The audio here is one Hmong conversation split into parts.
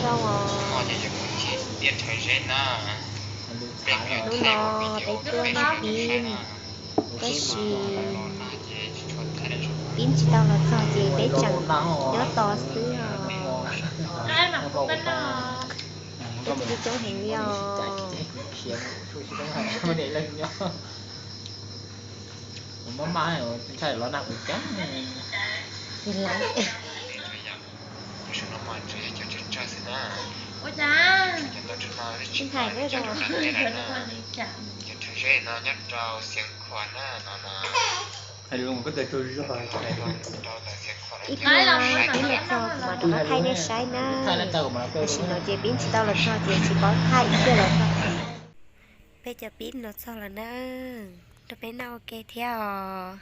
Zog os. Hnub no peb tuaj noj pib, tab sis pib tsis tau los txog ces peb tseem nyob tos xwb os. Peb coob heev li os. Ib pliag pib los txog kuv mam rov qab thaij nej saib na. Tam sim no ces pib tsis tau los txog ces tsis paub thaij, ib pliag los txog. Peb cov pib los txog lawm na, rau peb noj ua ke thiab os.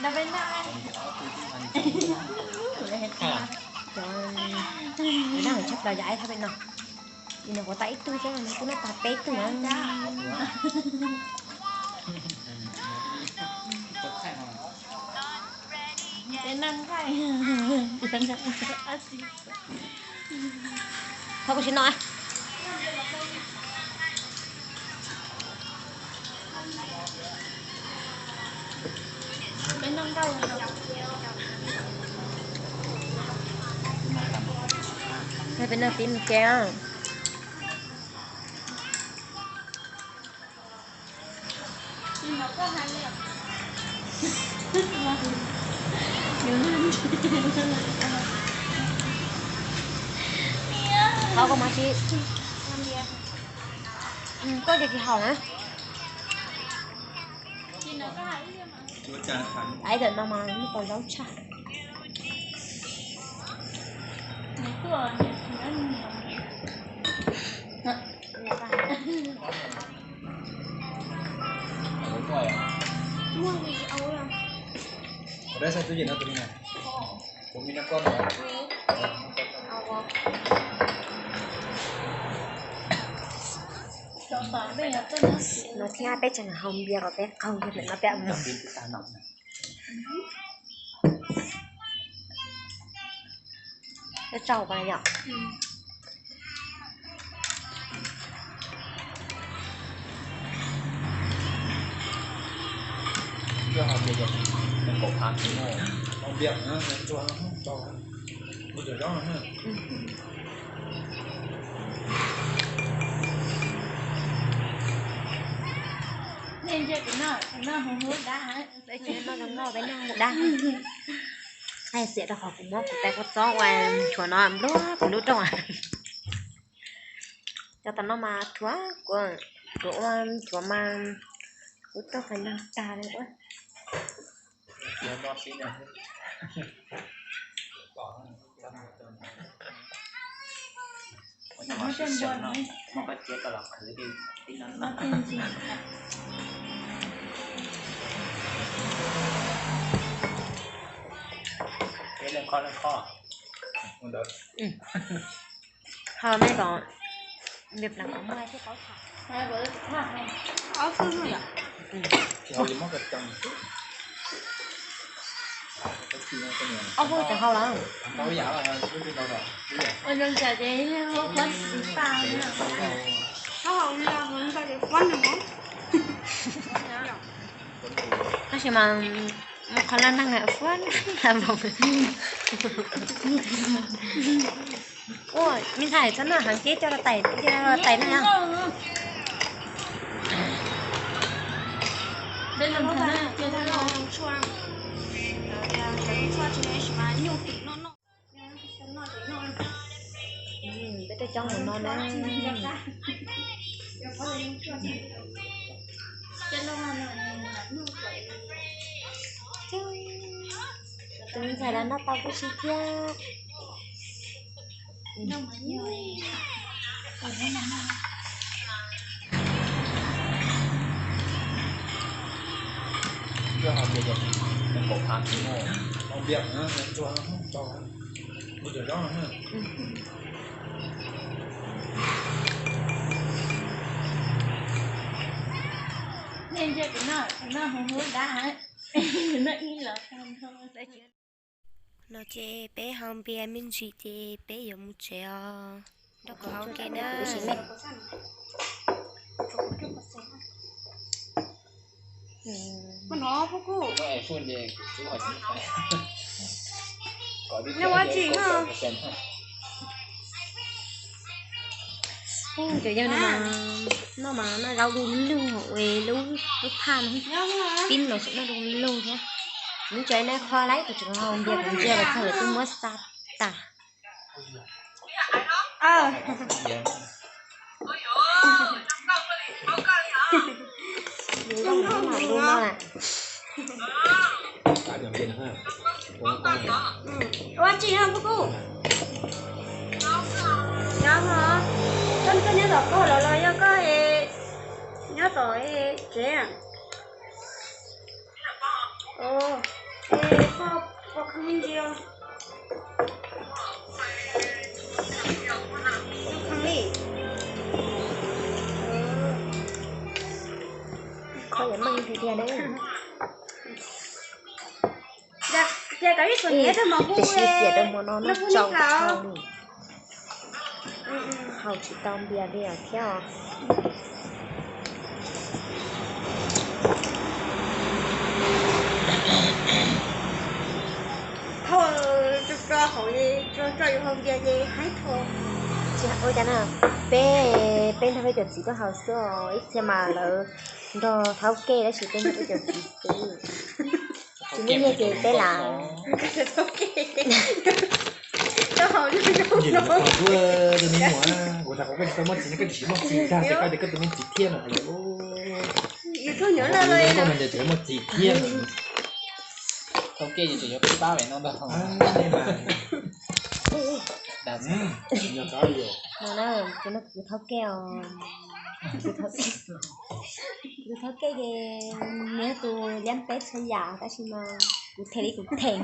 Cov noj tshaj plaws yog ai thab peb no. Ib no kuv tau ib tug thiab, kuv noj tag peb tug na. Thov kuv tsis noj. Peb noj pib mus ke. Thov koj mas tsis, koj ces tsis haum na. Ai tam no mas tau zaub tshaj. No thiab peb tseem haus npias kom peb qaug yog lawm no peb mus. Peb tsau pas yom. Peb tsis noj zoo nkauj, peb noj mus dab. Xiam rau qhov kuv muab kuv tais kua txob ua nchuav no npluag kuv lub rooj. Cov tom no mas thuav, kuv ua nchuav mas kuv tau qhov nag tag li ua. Ho nej kom npias plas kom muaj thiab paub tham. Ob xwb yom. Ob xwb tseem hau lawm. Ua zoo tsam ces muab qhuab xis pa na. Tab sis mas muaj qhov laj neeg fuab na. Ua, me ntxhais txhob noj heev ces coj los tais, coj los tais na yom. Peb tej coob mus no na. Tus me ntxhais los noj tau kuj si thiab. No ces peb haus npias me ntsis ces peb yuav mus tsev os. Nrog kuv haus ua ke na. Cov yawg no mas, no mas noj zaub du lug hauv lub, lub phaj no, pib los tseem noj du lug thiab. Lub tsev no qhuav lawm, kuv tseem haus npias kuv ntsia los txog lawv twb muab xa tas. Ua tsi no kuj kuj. Nyob ho. Koj, koj nyob tom koj los los yog koj nyob tom tsev? Es koj pom kheej me ntsis os. Kheej li. Koj yuav meej tiag tiag na. Ces koj ib txhua niam tag mos hu, tiam sis tiam rau hmo no noj tsaus dhau li, haus tsis tau npias li thiab os. Tso tso hauv, tso tso yus haus npias ces haib tho. Tsis ua cas na, peb, peb nrog peb cov txiv tuaj haus xwb os, ib txhia mas lawv nrog thaub kej tab sis peb nrog peb cov txiv xwb. Tsis muaj nyiaj ces peb lam. Tus me nyuam, kuv tas koj tsis tau muaj txiv no, koj tsis muaj txiv tag ces koj tias koj tus me txiv thiab no. Yus tuaj nyuam lawm los koj mas ntes tseem muaj txiv thiab no. Thaub kej ces tseem yuav pab pab ve no ntag. No na, kuv no kuv thaub kej os. Kuv thaub kej ces nws yog tus liab peb txhua yam tab sis mas kuv them li kuv them.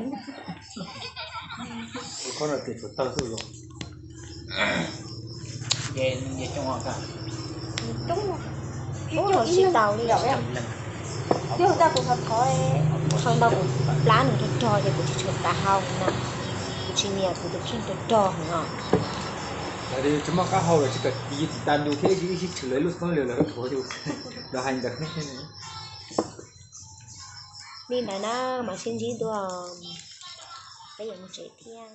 Kuv khob no ces tshuav tawg xwb os. Ces nws coob os. Coob, ub, haus tsis tau li os. Yog tau kuv thov thov, haus ntau kuv plab nws rog rog ces kuv tsis tshua tas haus na. Kuv tsis nyiam kuv tus kheej rog rog heev os. Tsis muaj qab hau los tsis kam tiv tsis tas ntu thiab ib sij tshwm lawv lub txob lawm los tshuav yus los hais ntawd. Li ntawd na, mam sib ntsib dua, peb yuav mus tsev thiab.